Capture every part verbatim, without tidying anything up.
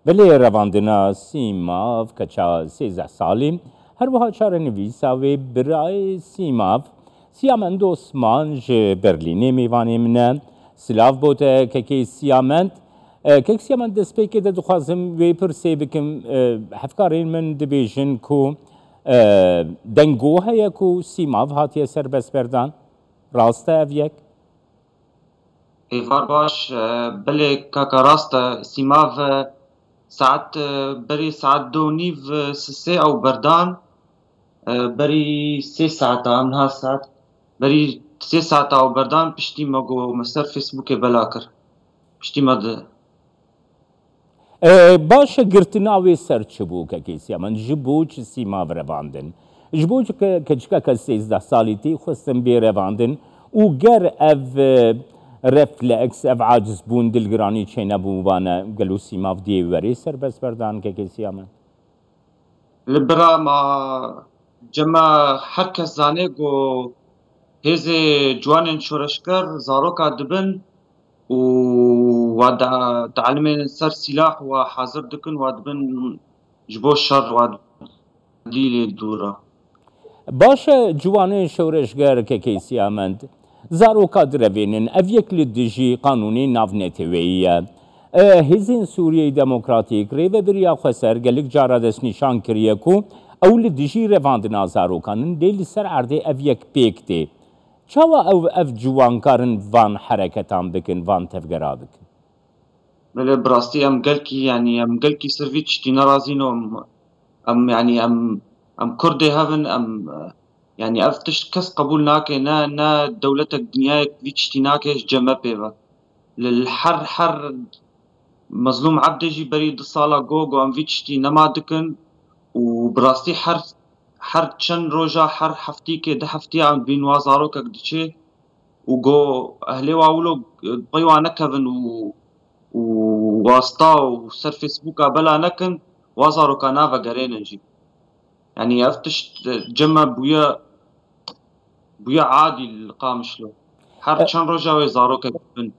Belê revandina Sîmav keça sêzdeh salî, her wiha çarenivîsa wê birayê Sîmav, Siyamend Osman ji Berlînê mêvanê min e. Silav bo te kekê Siyamend. E, kek Siyamend, destpêkê de dixwazim wê pirsê bikim. E, hevkarên min dibêjin ku, e, dengo heye ku Sîmav hatiye serbestberdan. Rast e ev yek? Êvar baş, e, belê kaka rast e. Sîmav, e, saet, e, berî saet du û nîv, e, sisê ew berdan, e, berî sê saeta, em niha saet, berî sê saeta ew berdan, piştî me got me ser Facebookê bela kir. Piştî me di- E, baş e, girtina wê ser çi bû, kekê Siyamend? Ji bo çi Sîmav revandin? Ji bo çi ke-, keçikeke sêzdeh salî tê xwestin bê revandin û ger ev, e, refleks, ev acizbûn, dilgiranî çênebûbane, gelo Sîmav dê werê serbestberdan, kekê Siyamend? Li bira ma cema her kes zane ku hêzê ciwanên şoreşger zaroka dibin û wa da-, dielmên ser sîlah wa hazir dikin, wa dibin ji bo şer, wa dîlê dûra. Baş e, ciwanên şoreşger, kekê Siyamend, zaroka direvênin, ev yek li dijî qanûnê navneteweyî ye. E, Hêzên Sûriyeyê Demokratîk, Rêvebiriya Xweser gelek cara destnîşan kiriye ku ew li dijî revandina zarokan in, lê li ser erdê ev yek pêk tê. Çawa ew, ev ciwan karin van hereketan bikin, van tevgera bikin? Belê, bi rastî em gelkî, yanî em gelkî ser vî tiştî nerazîn û em, em, yanî em, em Kurdê hev in, em, yanî ev tişt kes qebûl nake, ne, ne dewletek dinyayek vî tiştî nake ji cem me pê ve. Li, li her, her Mezlûm Ebdê jî berî du sala got, got em vî tiştî nema dikin û bi rastî her, her çend roja, her heftîkê, du heftiya em dibîn wa zarokek diçê û got ehlê wa wilo pey wa nekevin û, û wasta û ser Facebooka bela nekin, wa zaroka navegerênin jî. Yanî ev tişt cem me bûye, bûye adî li Qamişlo. Her E- çend roja wê zarokek dibin.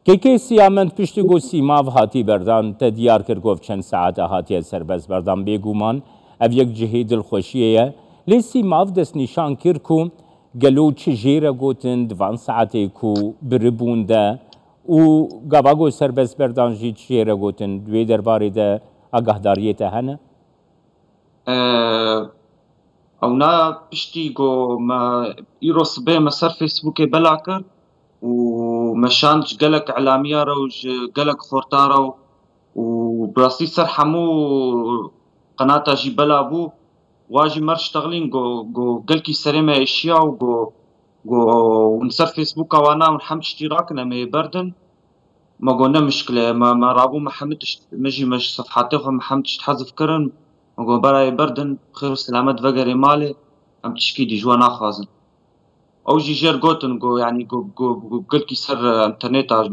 Kekê Siyamend, piştî ku Sîmav hatî berdan, te diyar kir ku ev çend saete hatiye serbestberdan. Bêguman ev yek cihê dilxweşiyê ye. Lê Sîmav destnîşan kir ku gelo çi jê re gotin di van saetê ku biribûn de û gava ku serbestberdan jî çi jê re gotin, di wê derbarê de agahdariyê te hene? E, ewna piştî ku me îro sibê me ser Facebookê bela kir û me şand ji gelek elamiya re û ji gelek xorta re û, û bi rastî ser hemû qenata jî bela bû. Wa jî mer ştexlîn ku, ku gelkî serê me êşiya û ku, ku hûn ser Facebooka wana hûn hem tiştî rakin, em ê berdin. Me got ne mişkile ye. Me, me rabû me hemî tişt, me jî me ji sefhatê xwe me hemî tişt hezf kirin. Me got berayê berdin, xêr û selamet vegerê malê. Em tişkî dî ji we naxwazin. Ew jî jêr gotin, got, yanî, got, got, got, gelkî ser, e, interneta,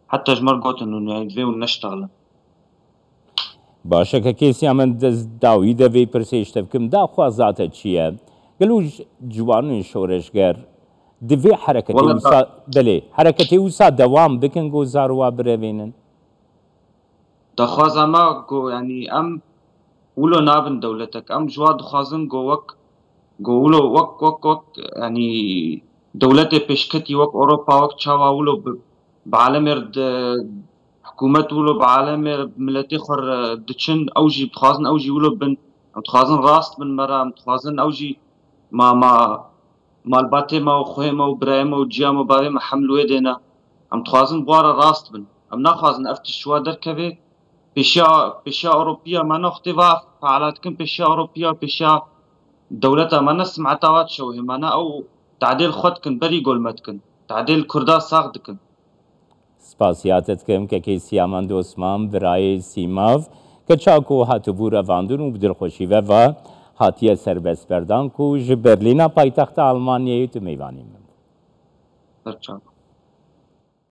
heta ji me re gotin, hûn, yanî, divê hûn neştexilin. Baş e, kekê Siyamend, ez dawî de vê pirsê ji te bikim, daxwaza te çi ye? Gelo ji ciwanên şoreşger di vê hereketê Wala wisa, belê, hereketê wisa dewam bikin ku zarowa birevênin? Daxwaza me ku, yanî, em wilo nabin dewletek. Em ji wa dixwazin ku wek, ku wilo wek, wek, wek, yanî, dewletê pêşketî wek Ewropa, wek çawa wilo bi, bi alemê re di, hikûmet wilo bi alemê re, bi miletê xwe re diçin, ew jî dixwazin, ew jî wilo bin. Em dixwazin rast bin me re, em dixwazin ew jî ma, ma, malbatê me û xwê me û birayê me û ciya me û bavê me hem li wê dê ne. Em dixwazin bi wa re rast bin. Em naxwazin ev tişt ji wa derkeve. Pêşiya, pêşiya Ewropiya me ne xwedê va feala dikin, pêşiya Ewropiya, pêşiya dewleta me ne simeta wa dişewihê, me ne ew tadê li xwe dikin, berî gol me dikin. Tadê li Kurda sax dikin. Spasiya te dikim, kekê Siyamend Osman, birayê Sîmav, keça ku hatibû revandin û bi dilxweşî ve va hatiye serbestberdan ku ji Berlîna paytexta Almanyayê tu mêvanî min bû. Ser çav.